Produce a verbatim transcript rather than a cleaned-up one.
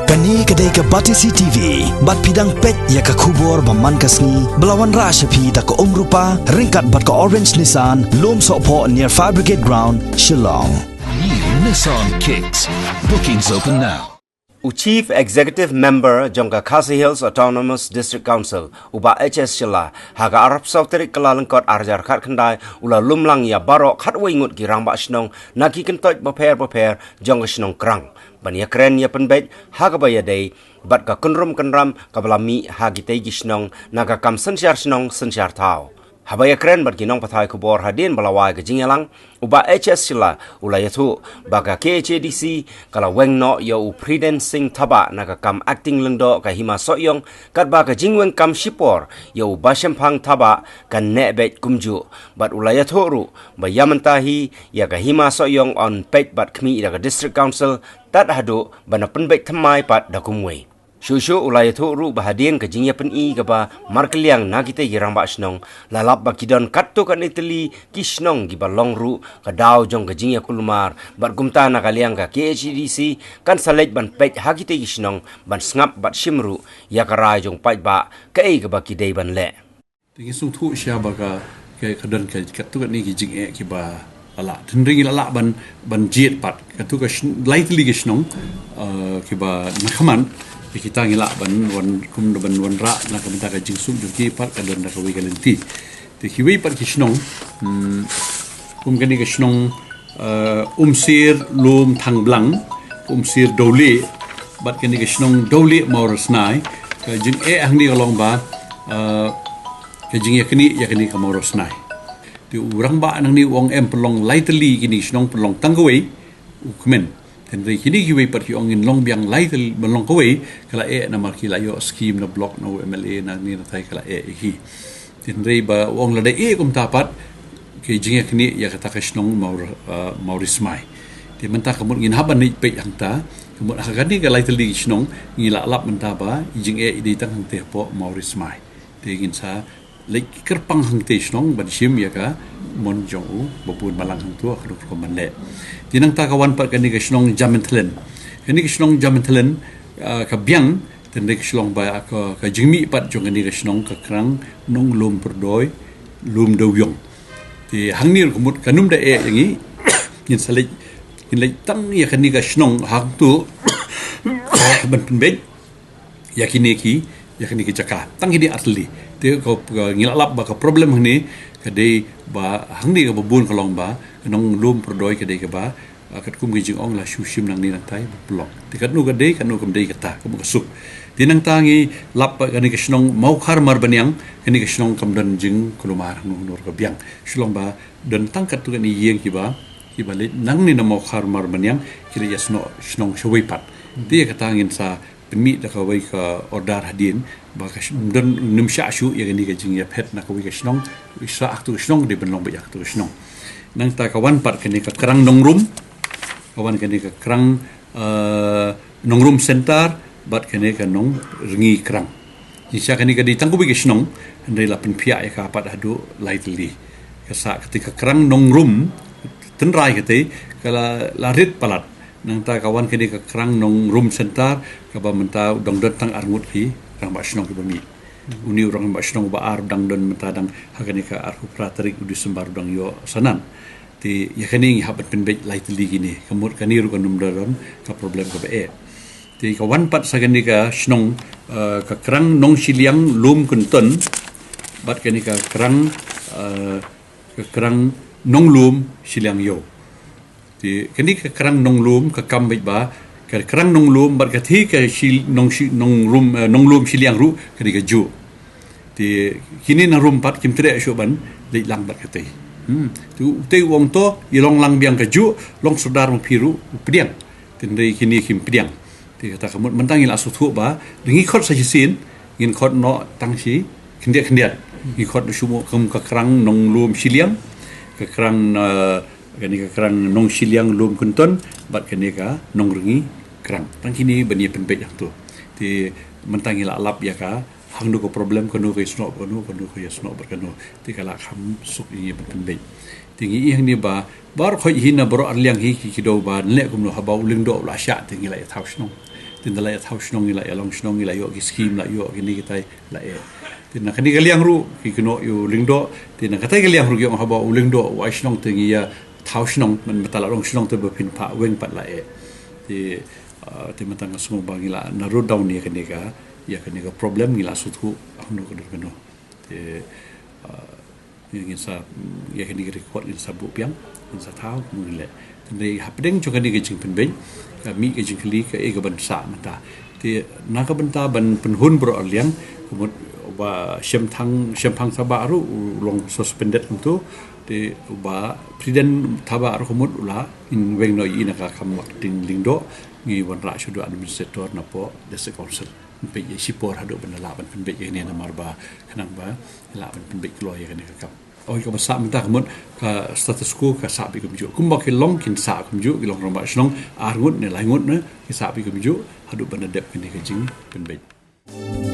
Kane ka dei ka Batesi T V, bad phi dang peit ïa ka khubor ba man ka sngi, ba la wanrah sha phi da ka Umrupa, ryngkat bad ka Orange Nissan, Lumsohphoh near Fire Brigade Ground, Shillong. New Nissan Kicks. Bookings open now. U Chief Executive Member jong ka Khasi Hills Autonomous District Council, u Bah H S Shylla, ha ka arphew saw tarik Kyllalyngkot arhajar khatkhyndai, u la lum lang ïa baroh khatwei ngut ki rangbah shnong na ki kyntoit bapher bapher jong ka shnong Krang ban ïakren ïapynbeit ha kaba ïadei bad ka kynrum kynram kaba la mih ha kitei ki shnong na ka kam synshar shnong synshar thaw. Haba ïakren bad ki nongpathai khubor hadien ba la wai ka jingïalang, u Bah H S Shylla u la ïathuh ba ka K H A D C ka la weng noh ïa u Prudence Singh Thabah na ka kam Acting Lyngdoh ka Hima Sohiong, katba ka jingweng kam shipor ïa u Bah Shemphang Thabah kan neh beit kumjuh, bad u la ïathuh ruh ba ïa mynta hi ïa ka Hima Sohiong yn peit bad khmih da ka District Council tad haduh ban da pynbeit thymmai pat da kumwei. Shuh shuh u la ïathuh ruh ba hadien ka jingïapyni kaba markylliang na kitei ki rangbah shnong, la lap ba ki don katto katne tylli ki shnong kiba long ruh ka daw jong ka jingïakulmar, bad kumta na ka liang ka K H A D C kan sa leit ban peit ha kitei ki shnong ban sngap bad shim ruh ïa ka rai jong paidbah kaei kaba ki dei ban leh. Te ngi sngewthuh sha ba ka, ka, ka don ka, katto katne ki jingeh kiba la lah. Hynrei ngi la lah ban, ban jied pat. Katto ka shnong, lai tylli ki shnong, eh, kiba na khmat, te kita ngi lah ban, wan, kum da ban wanrah na ka bynta ka jingsuk jong ki pat ka don da kawei ka lynti. Te kiwei pat ki shnong, hmm, kum kane ka shnong, eh, Umsir Lum Thangblang, Umsir Dawlieh, bad kane ka shnong Dawlieh Mawrasnai, ka jingeh hangne ka long ba, eh, ka jingïaknieh ïa kane ka Mawrasnai. Te u rangbah nangne u ong em pynlong lai tylli kine ki shnong, pynlong tang kawei, u kmen. Hynrei kine kiwei pat ki ong ngin long biang lai tylli, ban long kawei, ka la eh namar ki la ïoh skim na block na u M L A nangne natai ka la eh ïa ki. Hynrei ba u ong lada eh kumta pat, ka jingïaknieh ïa kata ka shnong Mawr-, eh, Mawrismai. Te mynta ka mut ngin hap ban leit peit hangta, ka mut ha kane ka lai tylli ki shnong, ngi la lap mynta ba i jingeh i dei tang hangta hapoh Mawrismai. Te ngin sa leit kyrpang hangtei shnong ban shim ïa ka mon jong u Bah Bunmalang hangto ha ka rukom ban leh. Te nangta ka wan pat kane ka shnong Jaminthlen. Kane ka shnong Jaminthlen, ah, ka biang, te hynrei ka shnong ba ka, ka jingmih pat jong kane ka shnong ka Krang Nonglum Pyrdoi Lum Dewiong. Te hangne ruh ka mut kan ym da eh ïa ngi, ngin sa leit, ngin leit tang ïa kane ka shnong hangto ban pynbeit ïa kine ki, ïa kine ki jaka. Tang kine ar tylli. Te ko, ko ngi la lap ba ka problem hangne ka dei ba hangne kaba bun ka long ba ka Nonglum Pyrdoi ka dei kaba, ah, katkum ki jingong la shu shim nangne nangtai ba pynlong. Te katno ka dei, katno kam dei kata, ka mut ka suk. Te nangta ngi lap ba kane ka shnong Mawkhar Marbaniang, kane ka shnong kam don jingkulmar hangno hangno ruh ka biang. Shu long ba don tang katto katne ïing kiba, kiba leit nangne na Mawkhar Marbaniang, ki leit ïa snoh shnong shawei pat. Te ïa kata ngin sa pynmih da kawei ka order hadien, ba ka sh-, ym don, ym shah shuh ïa kane ka jingïaphet na kawei ka shnong, sa ha kato ka shnong, dei ban long beit ha kato ka shnong. Nangta ka wan pat kane ka Krang Nongrum, ka wan kane ka Krang, eh, Nongrum Center, bad kane ka Nongrngi Krang. Ngi sha kane ka dei tang kawei ka shnong, hynrei la pynphiah ïa ka pat haduh lai tylli. Ka sa kata ka Krang Nongrum, tynrai kata, ka la, la rit palat. Nangta ka wan kane ka Krang Nongrum Center, kaba mynta u dang don tang ar ngut ki rangbah shnong kiba mih. Une u rangbah shnong uba ar u dang don mynta dang ha kane ka arphew phra tarik u December u dang ïoh sanan. Te ïa kane ngi hap ban pynbeit lai tylli kine. Ka mut kane ruh kan ym da don ka problem kaba eh. Te ka wan pat sa kane ka shnong, eh, ka Krang Nongshiliang Lum Kynton, bad kane ka Krang, eh, ka Krang Nonglum Shiliang Ïew. Te kane ka Krang Nonglum ka kam beit ba ka Krang Nonglum bad ka thie ka Shil-, Nongshi-, Nongrum, eh, Nonglum Shiliang ruh ka dei ka juh. Te kine na Rum pat kim treh shuh ban leit lang bad katei. Hmm. Te u, te u ong to, ïa long lang biang ka juh, long sordar ma phi ruh u pdiang. Te hynrei kine kim pdiang. Te kata ka mut mynta ngi la sngewthuh ba, da ngi khot sa shisien, ngin khot noh tang shi khyndiat khyndiat. Ngi khot shu mo kum ka Krang Nonglum Shiliang, ka Krang, eh, kane ka Krang Nongshiliang Lum Kynton, bad kane ka Nongrngi Krang. Tang kine ban ïa pynbeit hangto. Te mynta ngi la lap ïa ka, hangno ka problem, kano ka ïa snoh, kano, kano ka ïa snoh, bad kano. Te ka la kham suk ïa ngi ban pynbeit. Te ngi ïohi hangne ba, baroh khoit hi na baroh arliang hi ki, ki daw ba, nleh kumno haba u Lyngdoh u la shah, te ngi la ïa thaw shnong. Te Te nda la ïa thaw shnong, ngi la ïa long shnong, ngi la ïoh ki skim, la ïoh kine kitai, la eh. Te na kane ka liang ruh ki kynnoh ïa u Lyngdoh. Te na katai ka liang ruh ki ong haba u Lyngdoh u ai shnong te ngi ïa thaw shnong, mynta la long shnong te ba phin phah weng pat, la eh. Te, ah, te mynta nga sngew ba ngi la narrow down ïa kane ka, ïa kane ka problem, ngi la sngewthuh hangno ka dur kano. Te, ah, ngin sa, ïa kane ka record ngin sa buh biang, ngin sa thaw, ngin leh. Te hapdeng jong kane ka jingpynbeit, ka mih ka jingkylli kaei kaban sah mynta. Te na ka bynta ban pynhun baroh arliang, ka mut u Bah Shemphang, Shemphang Thabah ruh u long suspended kumto. Te u Bah Priden Thabah ruh ka mut u la, ngin weng noh ïa i na ka kam u Acting Lyngdoh, ngi wanrah shuh da u administrator napoh District Council. Peit ïa shipor haduh ban da lah ban pynbeit ïa kane, namar ba khnang ba lah ban pynbeit kloi ïa kane ka kam. Oi, kaba sah mynta ka mut ka status quo ka sah beit kumjuh. Kumba ki long kin sah kumjuh, ki long rangbah shnong ar ngut ne lai ngut ne ki sah beit kumjuh haduh ban da dep kane ka jingpynbeit.